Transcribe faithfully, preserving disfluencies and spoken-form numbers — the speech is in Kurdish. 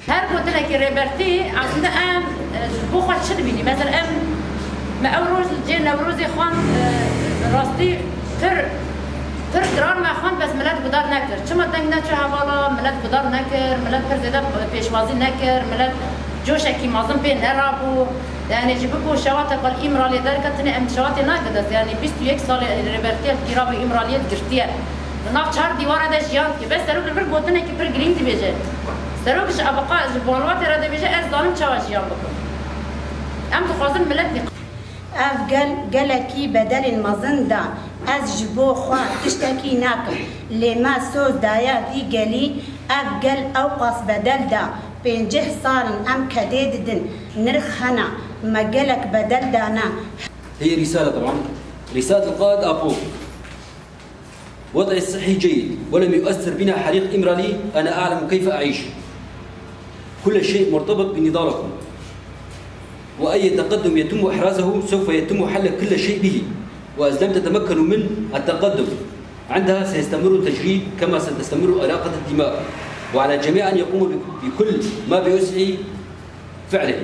Her gotinekî Rêbertî, aslında em, e, ji bo xwe çi dibînî? Mesela em, me ew roj li cê Newrozê xwend, e, rastî pir, pir giran me xwend, bes milet gudar nekir. Çima deng neçû hevala, milet gudar nekir, milet pir zêde pêşwazî nekir, milet coşekî mezin pê nerabû. Yani ji bo ku şewate qal Îmraliyê derketinê, em şewatê nake dest. Yani bîst û yek salê Rêbertiya Tîrabî Îmraliyê girtiye. Di nav çar dîwara de jiyan dike. Bes serok li vir gotinekî pir girîng dibêje. Serok ji ebeqa, ji malbatê re dibêje, ez zanim çawa jiyan bikim. Em dixwazin milet bi Ev gel gelekî bedelên mezin da. Ez ji bo xwe tiştekî nakim. Lê me soz daye vî gelî. Ev gel ewqas bedel da. Pêncî sal in em kedê didin. Nirx hene. Me gelek bedel dane. هي رسالة طبعا، رسالة القائد أبو. وضعي الصحي جيد، ولم يؤثر بنا حريق إمرالي. أنا أعلم كيف أعيش. كل شيء مرتبط بنضالكم، وأي تقدم يتم إحرازه سوف يتم حل كل شيء به، وإذا لم تتمكنوا من التقدم عندها سيستمر التجريد كما ستستمر إراقة الدماء، وعلى الجميع أن يقوموا بكل ما بوسعه فعله.